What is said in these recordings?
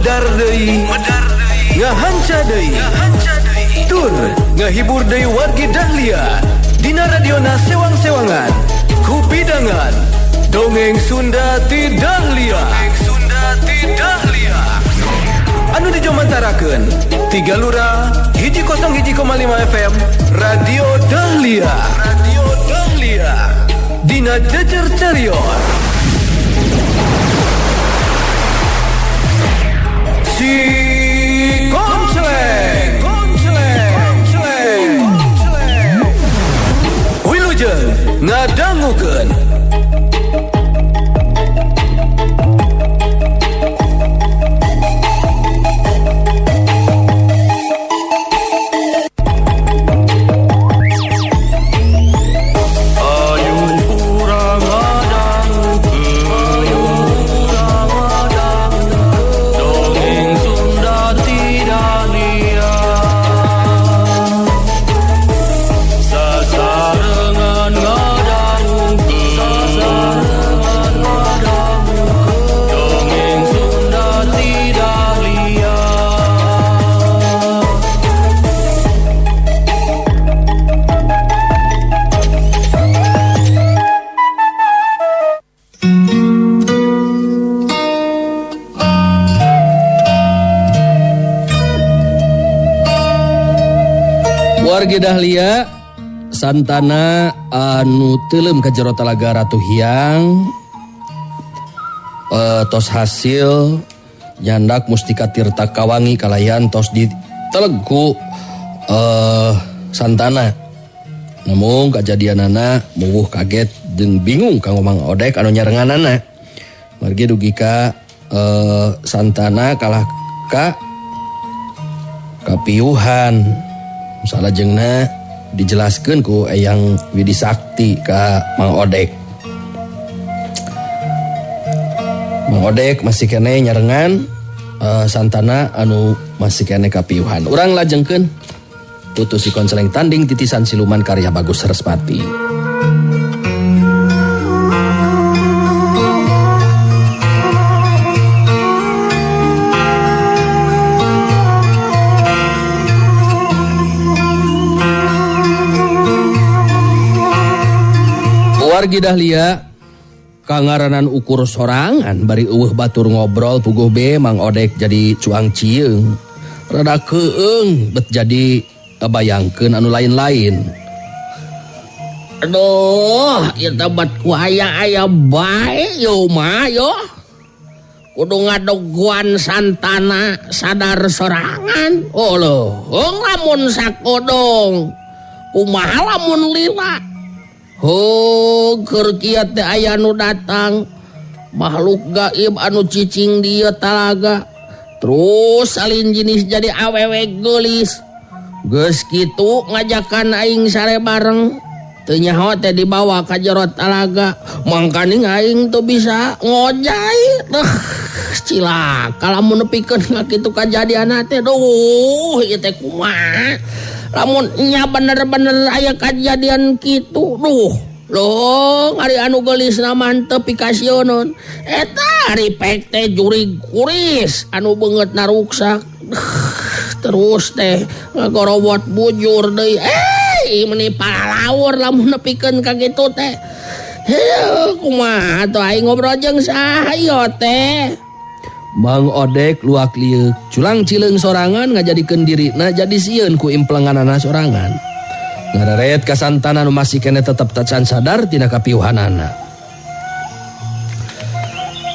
Medar deui, ngahanca deui, tur ngahibur deui wargi Dahlia dina radiona sewang-sewangan kupidangan Dongeng Sunda ti Dahlia. Dongeng Sunda ti Dahlia anu dijomantarakeun tiga lura 101,5 FM Radio Dahlia. Radio Dahlia dina Jejer Carion Si Konceleng. Konceleng. Wilujeng ngadangukeun. Wargi Dahlia Santana anu teuleum ka jero Talaga Ratu Hiang tos hasil nyandak Mustika Tirta Kawangi kalayan tos ditelegku Santana. Namun kajadianana muwuh kaget jeung bingung kanggo Mang Odek anu nyarenganana. Margi dugi ka Santana kalah ka kapiuhan. Salajengna dijelaskeun ku Eyang Widi Sakti ka Mang Odek. Mang Odek masih kene nyarengan Santana anu masih kene kapiuhan. Urang lajengkeun putus si konseleng tanding titisan siluman karya Bagus Respati. Wargi Dahlia kangaranan ukur sorangan bari eueuh batur ngobrol puguh be Mang Odek jadi cuang cieung rada keung bet jadi bayangkeun anu lain-lain. Aduh, ieu teh bat ku aya-aya bae yo mah yo. Kudu ngadoguan Santana sadar sorangan. Oh lho, lamun sakodong kumaha lamun lila. Ho, keur kieu teh aya nu datang makhluk gaib anu cicing dieu talaga. Terus salin jenis jadi awewe geulis. Geus kitu ngajakan aing sare bareng. Teu nyaho teh dibawa ka jero talaga. Mangkaning aing teu bisa ngojay. Teuh, cilaka lamun nepikeun ka kitu kajadianna teh. Duh, ieu teh kumaha? Lamun nya bener-bener aya kajadian kitu, duh, loh, ari anu geulisna mah teu pikasieun. Eta ari pek teh jurig kuris anu beungeutna ruksak. Terus teh ngagorowot bujur deui. Meni palawur lamun nepikeun ka kitu teh. Heuh, kumaha atuh aing ngobrol jeung saha ieu teh? Mang Odek luak lieuk culang cileung sorangan ngajadikeun dirina jadi sieun ku implenganana sorangan. Ngareret ka Santana nu masih kene tetep tacan sadar tina kapiuhanana.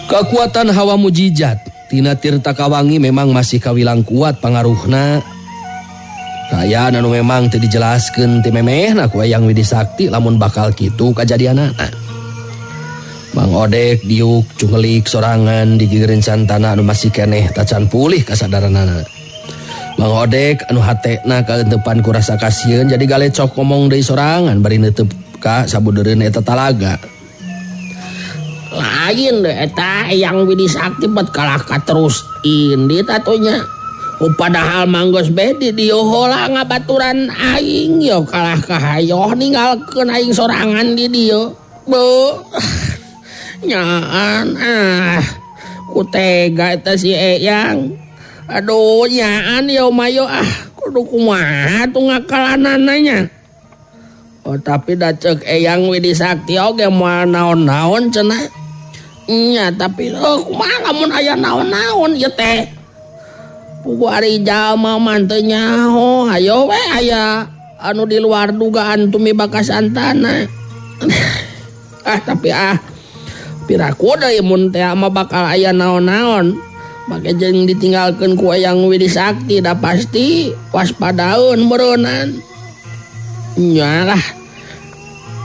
Kekuatan hawa mujizat tina Tirta Kawangi memang masih kawilang kuat pangaruhna. Kaayaan anu memang teu dijelaskeun ti memehna ku Eyang Widi Sakti lamun bakal kitu kajadianana. Mang Odek diuk cungelik sorangan digigireun Santana anu masih keneh tacan pulih kasadaranana. Mang Odek anu hatena kaeunteupan ku rasa kasieun jadi galecok ngomong deui sorangan bari neuteub ka sabudeureun eta talaga. Lain deh eta Eyang Widi Sakti bet kalah ka terus indit atunya. Padahal manggeus be di dieu heula ngabaturan aing yo kalah ka hayoh ninggalkeun aing sorangan di dieu. Beuh. Nyaan ah. Ku tega eta si Eyang. Aduh nyaan yo mayo ah kudu kumaha tuh ngakalanana nya. Oh tapi da ceuk Eyang Widi Sakti oge moal naon-naon cenah. Nya tapi oh kumaha lamun aya naon-naon ieu teh. Puguh ari jalma mah teu nyaho hayo we aya anu di luar dugaan tumiba ka Santana. Ah tapi ah piraku deui mun teh mah bakal aya naon-naon. Make jeung ditinggalkeun ku Eyang Widi Sakti da pasti waspadaeun meureunnan. Nya lah.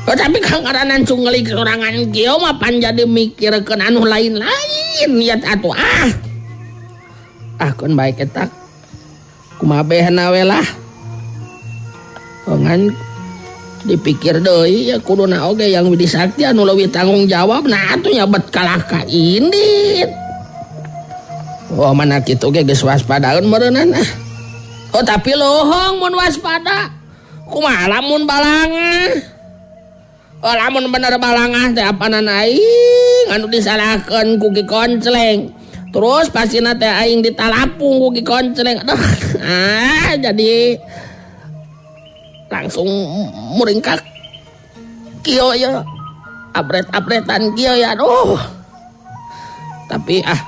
Oh, tapi kang ngaranan cunggelik sorangan kieu mah pan jadi mikirkeun anu lain-lain ya atuh ah. Ah keun bae eta. Kumaha behna we lah. Ngan dipikir deui ya kuduna oge Yang Widi Sakti anu leuwih tanggung jawab nah atuh nya bet kalah ka indit. Oh mana kitu ge geus waspadaeun meureunnan ah. Oh tapi lohong mun waspada. Kumaha lamun balangah? Oh lamun bener balangah teh apanan aing anu disalahkeun ku Ki Koncleng. Terus pastina teh aing ditalapung ku Ki Koncleng. Aduh, ah jadi langsung muringkak kieu ya. Abret-abretan kieu ya aduh. Tapi ah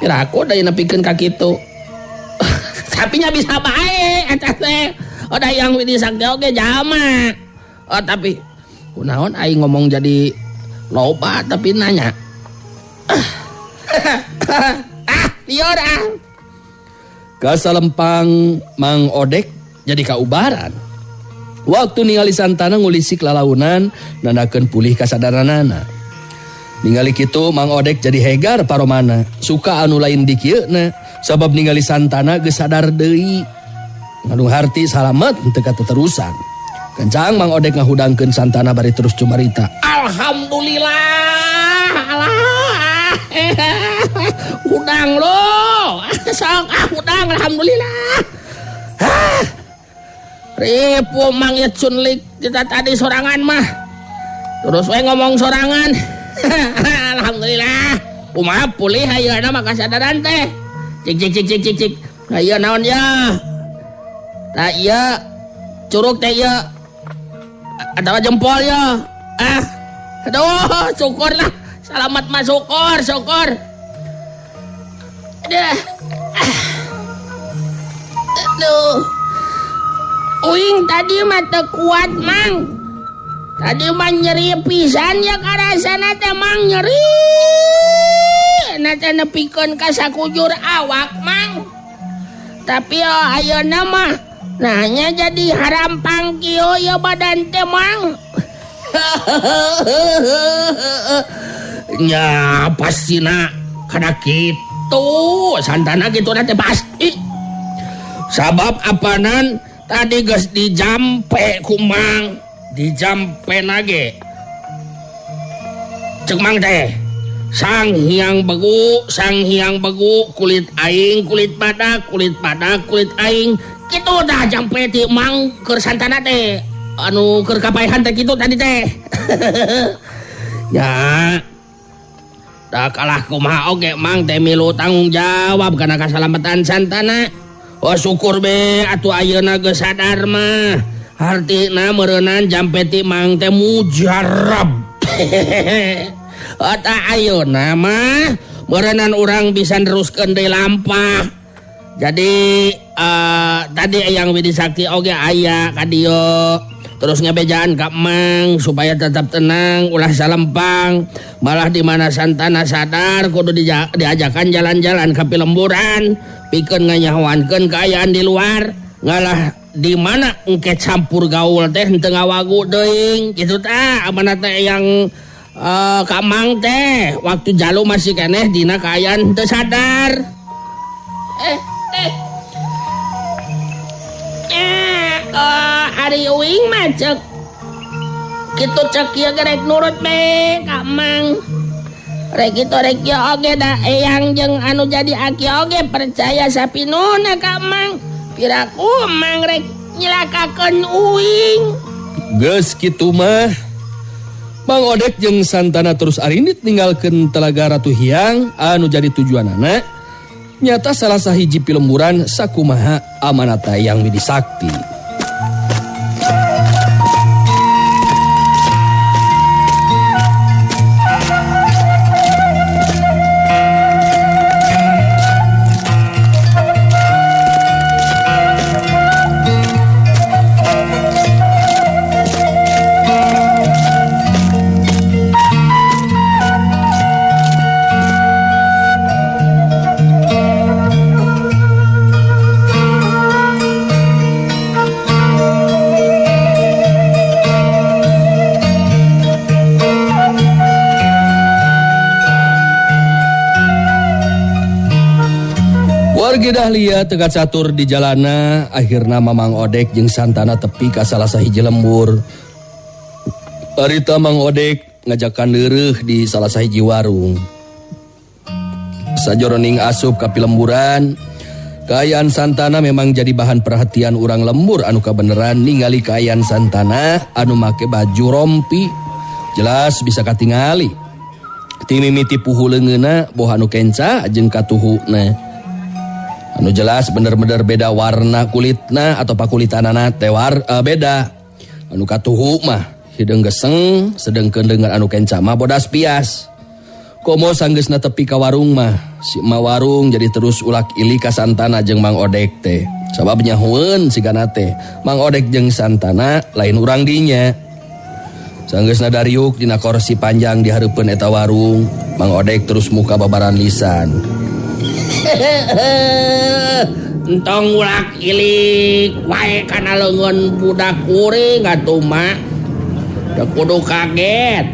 piraku deui nepikeun ka kitu. Tapi nya bisa bae eta teh. Oh da Yang Widi Sakti oge jalma. Oh tapi kunaon aing ngomong jadi loba tapi nanya. Ah, lieur ah. Kasalempang Mang Odek jadi kaubaran. Waktu ningali Santana ngulisik lalaunan nandakeun pulih kasadaranana. Ningali kitu Mang Odek jadi hegar paromana. Suka anu lain dikieuna sabab ningali Santana geus sadar deui. Ngandung harti salamet teu kateterusan. Kencang Mang Odek ngahudangkeun Santana bari terus cumarita. Alhamdulillah. Alah. Hudang lo. Sok ah hudang alhamdulillah. Hah. Ripu Mang ya cunlik kita tadi sorangan mah. Terus we ngomong sorangan. Alhamdulillah. Kumaha pulih ayeuna mah kasadaran teh. Cik cik cik cik cik cik. Aya naon ya? Tah ieu curug teh ieu. Atawa jempol ya. Ah. Aduh, syukurlah. Selamat mah syukur, syukur. Aduh. Aduh. Uing tadi mah teu kuat, Mang. Tadi mah nyeri pisan ya karasana teh Mang nyeri. Na teh nepikeun ka sakujur awak, Mang. Tapi oh, ayeuna mah nanya jadi harampang kieu ya badan teh, Mang. Nya pastina kana kitu Santana kitu teh pasti. Sabab apanan tadi geus dijampe ku Mang, dijampe nage. Cek Mang teh, Sang Hyang Begu, kulit aing, kulit badak, kulit badak, kulit aing. Kitu dah jampe ti Mang keur Santana teh. Anu keur kapaehan teh kitu tadi teh. Ya. Da kalah kumaha oge Mang teh milu tanggung jawab kana kasalamatan Santana. Oh syukur be atuh ayeuna geus sadar mah. Hartina meureunnan jampe ti Mang teh mujarab. Eta ayeuna mah meureunnan urang bisa neruskeun deui lampah. Jadi tadi Eyang Widi Sakti oge aya ka dieu. Terus ngebejaan ka Mang supaya tetap tenang, ulah salempang. Malah di mana Santana sadar kudu diajakan jalan-jalan ka pilemburan, pikeun nganyahoankeun kaayaan di luar. Ngalah di mana engke campur gaul teh henteu ngawagu teuing kitu tah amanah teh yang ka Mang teh waktu jalu masih keneh dina kaayaan teu sadar. Ari uing mah cek kitu cek ieu ge rek nurut be ka Mang. Rek kitu rek ieu oge da eyang jeung anu jadi aki oge percaya sapinuna ka Mang. Piraku Mang rek nyilakakeun uing. Geus kitu mah. Mang Odek jeung Santana terus arindit ninggalkeun Telaga Ratu Hiang anu jadi tujuanana nyata salah sahiji pilemburan sakumaha amanata Yang Widi Sakti. Wargi Dahlia teka catur di jalana, akhirna Mamang Odek jeung Santana tepi ka salah sahiji lembur. Harita Mang Odek ngajakan deureuh di salah sahiji warung. Sajoroning asup ka pilemburan, kaayaan Santana memang jadi bahan perhatian urang lembur anu kabeneran ningali kaayaan Santana anu make baju rompi. Jelas bisa katingali. Ti mimiti puhu leungeunna boh anu kenca jeung katuhuna. Anu jelas bener-bener beda warna kulitna atau pakulitanana tewar beda. Anu katuhu mah hideung geseng, sedengkeun dengan anu kenca mah bodas pias. Komo sanggeusna tepi ka warung mah, si emak warung jadi terus ulak ili ka Santana jeung Mang Odek teh. Sabab nyahueun sigana teh, Mang Odek jeung Santana lain urang dinya. Sanggeusna dariuk dina korsi panjang di hareupeun eta warung, Mang Odek terus muka babaran lisan. Entong ulak ilik wae kana leungeun budak kuring atuh mak. Teu kudu kaget.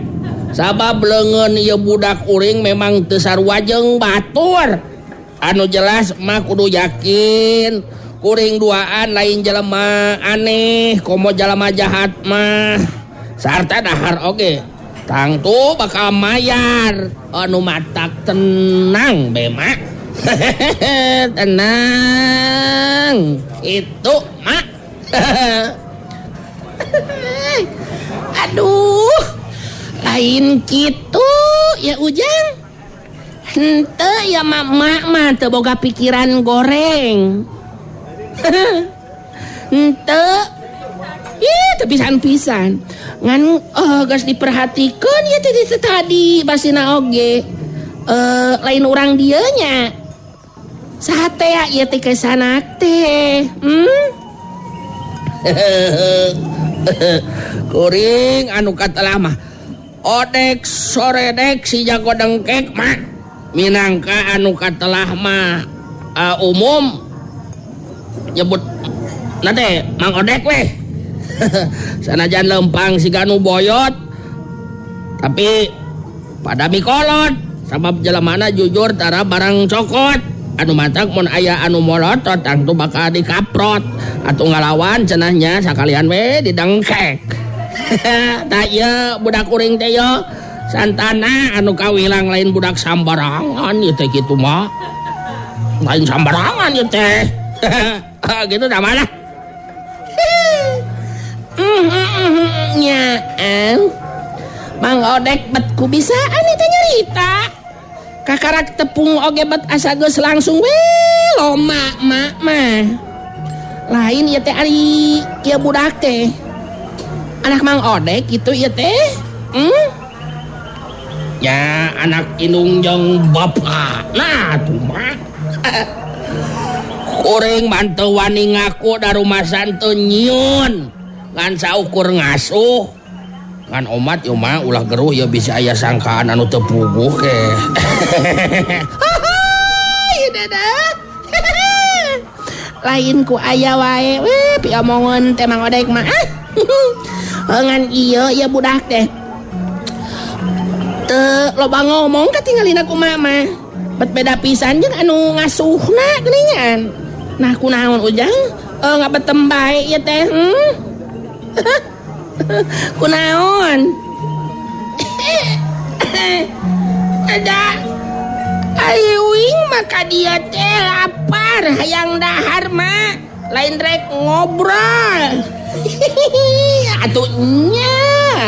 Sabab leungeun ieu budak kuring memang teu sarua jeung batur. Anu jelas mah kudu yakin kuring duaan lain jelema aneh komo jelema jahat mah. Sarta dahar oge tangtu bakal mayar anu matak tenang be mak. Tenang itu mak. Aduh, lain gitu ya Ujang. Henteu ya mak mah teu boga pikiran goreng. Henteu. Ih, teu pisan-pisan. Ngan geus diperhatikeun ya tadi basina oge. Lain urang dieu nya. Saha teh ieu teh kesanak teh? Kuring anu katelah mah Odek soredek si jago dengkek mak. Minangka anu katelah mah umum nyebut nate Mang Odek weh. Sanajan lempang siga nu boyot tapi pada mikolot sabab jelemana jujur tara barang cokot. Anu matak mun aya anu molotot tangtu bakal dikaprot atuh ngalawan cenahnya sakalian we didengkek. Tah ieu budak kuring teh yo Santana anu kawilang lain budak sambarangan ieu teh kitu mah. Lain sambarangan ieu teh. Gitu dah mana? Nyaan. Mang Odek bet ku bisaan eta nyarita. Kakarak tepung oge bet asa geus langsung we loma mak mah. Lain ieu teh ari ieu budak teh. Anak Mang Odek gitu ieu teh. Ya anak indung jeung bapak. Nah tuh mah. Kuring manteu wani ngaku darumasan teu nyieun. Ngan saukur ngasuh. Ngan omat ieu mah ulah geruh ieu bisa aya sangkaan anu teu puguh ke. Hahaha, dadah. Lain ku aya wae we piomongan teh Mang Odek mah. Ngan ieu ieu budak teh. Teu loba ngomong katingalina ku mama. Bet beda pisan jeung anu ngasuhna geuningan. Nah kunaon Ujang? Ngabetem bae ieu teh. Kunaon? Ada aing maka dia teh lapar hayang dahar mah lain rek ngobrol. Atuh nya.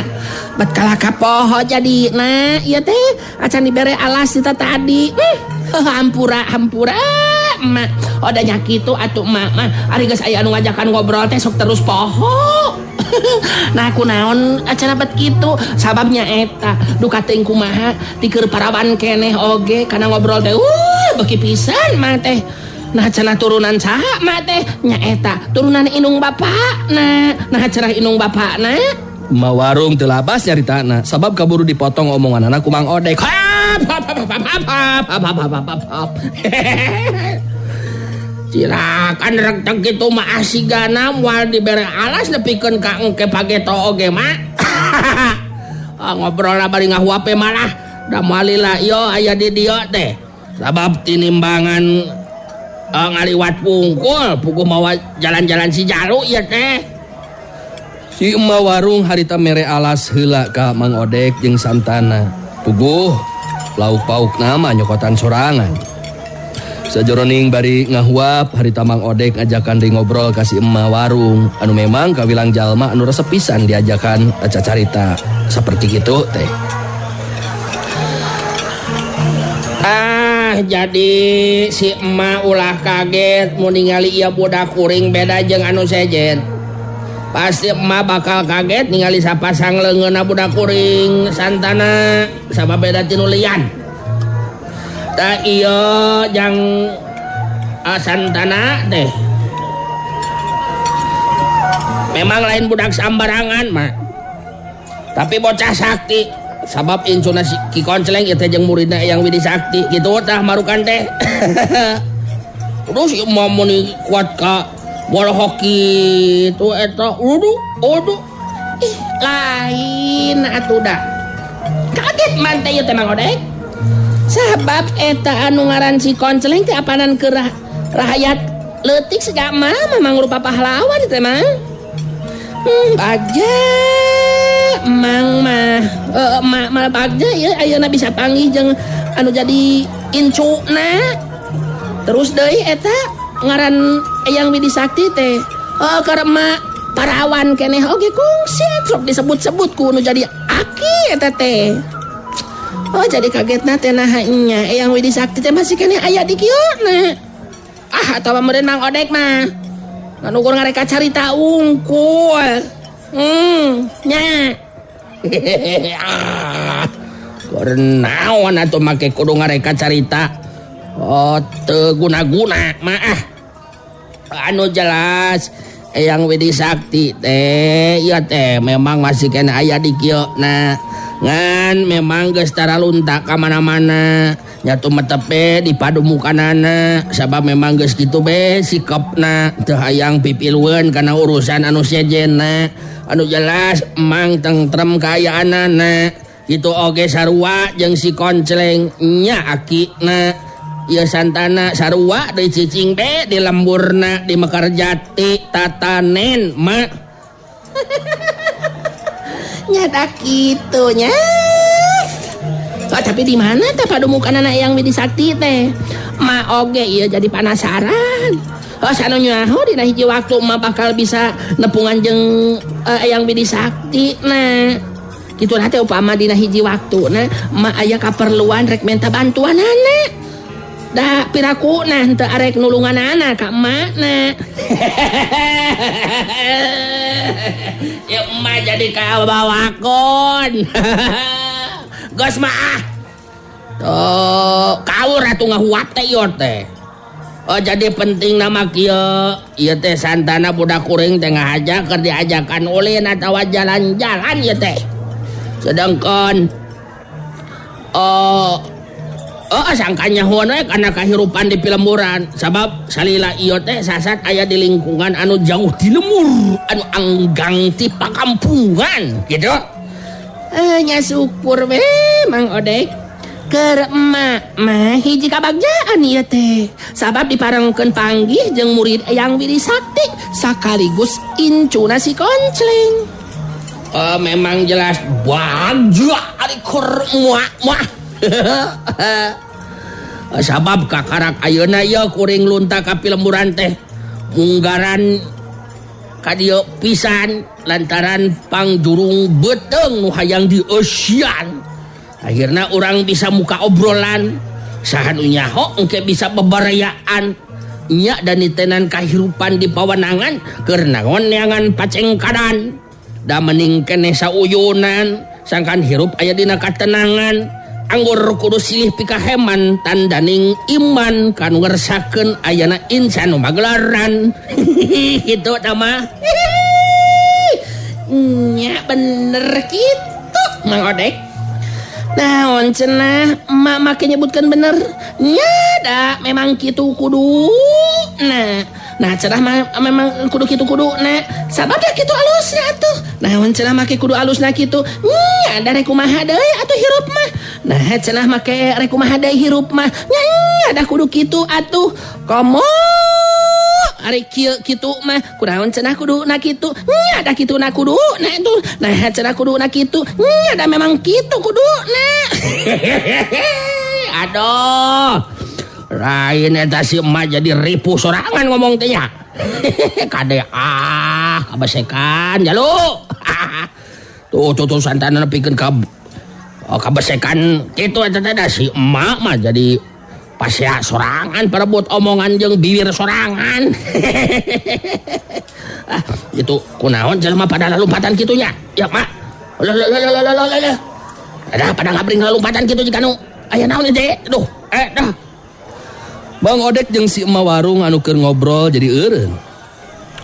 Bet kalah kapoho jadi nah ieu teh acan dibere alas ti tadi. Hampura hampura emak. Oda nya kitu atuh emak mah. Ari geus aya anu ngajakan ngobrol teh sok terus poho. Nah kunaon acan bet kitu sababnya eta duka teuing kumaha ti keur parawan keneh oge kana ngobrol teh beuki pisan mah teh. Nah cenah turunan saha mah teh nya eta turunan indung bapakna. Nah cenah indung bapakna Ma warung teu labas nyaritana sabab kaburu dipotong omonganana ku Mang Odek. Hap hap hap hap hap hap hap hap hap hap. Cirakan rek teh kitu mah asigana moal dibere alas nepikeun ka engke pageto oge mah. Ngobrol bari ngahuape malah da moal lila ieu aya di dieu teh. Sabab tinimbangan ngaliwat pungkul puguh mawa jalan-jalan si jalu ieu teh. Si emak warung harita mere alas heula ka Mang Odek jeung Santana. Puguh lauk pauk nama nyokotan sorangan. Sajoroning bari ngahuap harita Mang Odek ngajakan deui ngobrol ka si emak warung anu memang kawilang jalma anu resep pisan diajakan carita saperti kitu teh. Ah jadi si emak ulah kaget mun ningali ieu budak kuring beda jeung anu sejen. Pasti emak bakal kaget ningali sapasang leungeunna budak kuring Santana sama beda tinu lian. Tah ieu jang Santana teh. Memang lain budak sambarangan mah. Tapi bocah sakti sabab incuna si Ki Koncleng ieu teh jeung muridna Eyang Widi Sakti kitu tah marukan teh. Terus ieu mah meuni kuat ka bola hoki itu eta uduh uduh ih lain atuh da kaget man teh ieu teh Mang Odek sabab eta anu ngaran si Koncleng teh apanan keur rahayat leutik siga mah mangrupa pahlawan teh mah. Bagja mang mah emak mah bagja ieu ayeuna bisa panggih jeung anu jadi incuna terus deui eta ngaran Eyang Widi Sakti teh keur emak parawan keneh oge kungsi sok disebut-sebut ku nu jadi aki eta teh. Oh jadi kagetna teh naha nya Eyang Widi Sakti teh masih keneh aya di kieu na. Ah atawa meureun Mang Odek mah ngan ukur ngareka carita unggul. Nya. Keur naon atuh make kudu ngareka carita? Oh teu guna-guna mah ah. Anu jelas Eyang Widi Sakti teh ieu teh memang masih kena aya di kieu na. Ngan memang geus taralunta ka mana-mana. Nyatu metepe di padumukanana sabab memang geus kitu be sikapna teu hayang pipilueun kana urusan anu sejenna. Anu jelas emang tentrem kaayaanana. Kitu oge sarua jeung si Koncleng nya akina. Ieu Santana sarua deui cicing be di lemburna di Mekarjati tatanen mah. Nyata kitu nya. Oh, tapi di mana teh padumukanana Eyang Widi Sakti teh? Ma oge ieu jadi penasaran. Oh sanu nyaho dina hiji waktu ma bakal bisa nepungan jeung Eyang Widi Sakti na. Kitu teh upama dina hiji waktu na ma aya kaperluan rek minta bantuanana. Da piraku nah teu arek nulunganana ka emakna. Ya emak jadi kabawakon. Geus mah ah. Tuh, kaur atuh ngahuap teh ieu teh. Oh jadi penting nama kieu ieu teh Santana budak kuring teh ngahaja keur diajakan ulin atawa jalan-jalan ieu teh. Sedangkan oh sangkanya huan we kana kahirupan di pilemburan sabab salila ieu teh sasat aya di lingkungan anu jauh di lemur anu anggang ti pakampungan gitu. Nya syukur we Mang Odek keur emak mah hiji kabagjaan ieu teh sabab diparengkeun panggih jeung murid Eyang Widi Sakti sakaligus incuna si Koncleng. Memang jelas bagja ari keur muak mah. Sabab kakarak ayeuna ieu kuring lunta ka pilemburan teh munggaran Ka dieu pisan lantaran pangjurung beuteung nu hayang dieusian. Akhirna urang bisa muka obrolan. Saha nu nyaho engke bisa bebarayaan. Nya dan nitenan kahirupan di pawenangan keur naon neangan pacengkadan. Da mending keneh sauyunan sangkan hirup aya dina katenangan. Anggur kudu silih pikaheman tandaning iman kanu ngersakeun ayana insan nu magelaran. Kitu tah mah. Nya bener kitu Mang Odek. Naon cenah emak make nyebutkeun bener. Nya da memang kitu kudu. Nah cenah memang kudu kitu kudu na. Sabab da kitu alusna atuh. Naon cenah make kudu alusna kitu. Nya da rek kumaha deui atuh hirup mah. Nah cenah make rek kumaha deui hirup mah. Nya da kudu kitu atuh. Komo ari kieu kitu mah kunaon cenah kudu na kitu. Nya da kitu na kudu na atuh. Nah cenah kudu na kitu. Nya da memang kitu kudu na. Aduh. Lain eta si emak jadi ripuh sorangan ngomong teh nya. Kade ah kabesekan jalu. Tuh tuh tuh santana nepikeun ka kabesekan kitu eta teh da si emak mah jadi pasea sorangan perebut omongan jeung bibir sorangan. Ah, itu kunaon jelema pada lalumpatan kitu nya. Ya mak. Lah lah lah lah lah lah. Ada pada ngabring lalumpatan kitu jika nu aya naon teh? Duh, dah. Mang Odek jeung si emak warung anu keur ngobrol jadi eureun.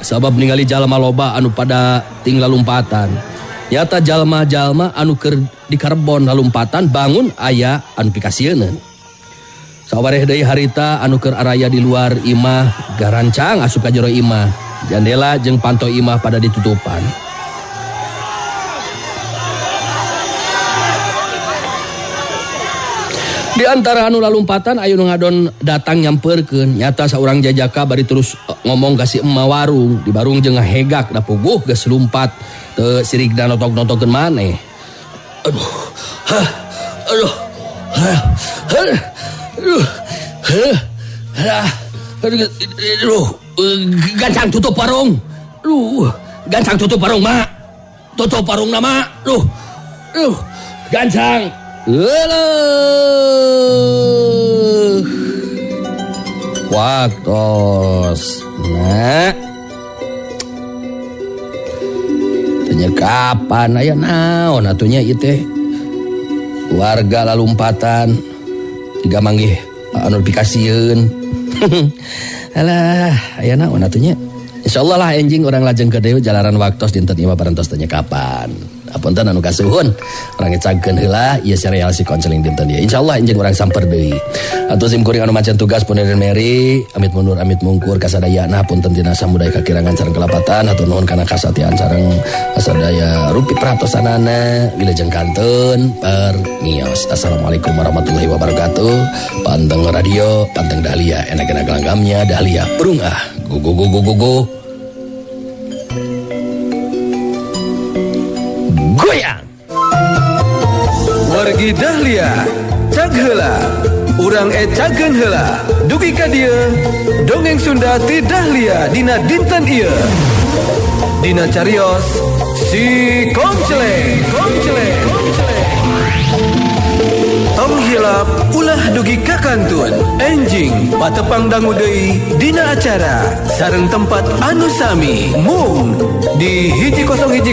Sabab ningali jalma loba anu pada ting lalumpatan. Nyata jalma-jalma anu keur di karbon lalumpatan bangun aya anu pikasieun. Sawareh deui harita anu keur araya di luar imah garancang asup ka jero imah. Jandela jeung panto imah pada ditutupan. Di antara anu lalumpatan ayo nu ngadon datang nyamperkeun. Nyata saurang jajaka bari terus ngomong ka si emak warung. Di barung jeung ngahegak da puguh geus lumpat teu sirigna notok-notokeun maneh. Aduh. Hah. Aduh. Hah. Aduh. Hah. Hah. Aduh. Gancang tutup warung. Aduh. Gancang tutup warung, Mak. Tutup warungna, Mak. Duh. Duh. Gancang. Euleuh. Waktos. Nah. Tanya kapan aya naon atunya ieu teh. Warga lalumpatan tiga manggih anu dikasieun. Alah, aya naon atunya. Insyaallah lah enjing urang lajeng ke deui jalaran waktos dinten ieu mah parantos tanya kapan. Apunten anu kasuhun urang ngecagkeun heula ieu serial si konseling dinten ieu. Insyaallah enjing urang samper deui. Atuh sim kuring anu macan tugas pun Eden Mary, amit mundur amit mungkur kasadayana punten tina samudaya kakirangan sareng kelapatan hatur nuhun kana kasatiaan sareng kasadaya rupi perhatosanana wilujeng kantun permios. Assalamualaikum warahmatullahi wabarakatuh. Panteng radio, panteng Dahlia, enak-enak langgamnya Dahlia burung ah. Go go go go go go. Goyang. Wargi Dahlia, cag heula. Urang ecageun heula. Dugi ka dieu, dongeng Sunda ti Dahlia dina dinten ieu. Dina carios si Konceleng, Konceleng, Konceleng. Tong hilap ulah dugi ka kantun. Enjing patepang dangu deui dina acara sareng tempat anu sami mung di 101,5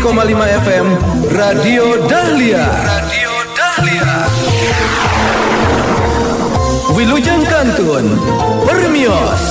FM Radio Dahlia. Radio Dahlia. Wilujeng kantun permios.